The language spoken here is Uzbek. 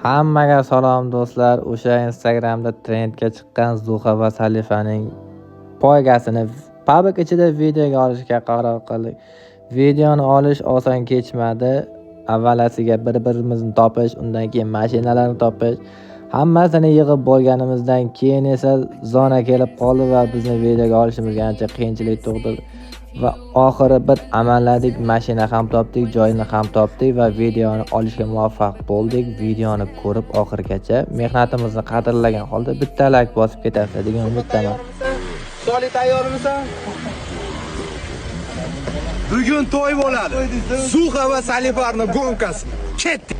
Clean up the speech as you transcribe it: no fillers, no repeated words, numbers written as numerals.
Hammaga salom, do'stlar. O'sha Instagramda trendga chiqqan Zuha va Salifaning poygasini PUBG ichida videoga olishga qaror qildik. Videoni olish oson kechmadi. Avvalasiga bir-birimizni topish, undan keyin mashinalarni topish, hammasini yig'ib bo'lganimizdan keyin esa zona kelib qoldi va bizni videoga olishimizga ancha qiyinchilik tug'dirdi. Va oxiri bir amalladik, mashina ham topdik, joyini ham topdik va videoni olishga muvaffaq bo'ldik. Videoni ko'rib, oxirigacha mehnatimizni qadrlagan holda bitta layk bosib ketasizlar degan umiddaman. Soli, tayyormisan? Bugun to'y bo'ladi. Zuha va Salifarni гонка si. Ketdik.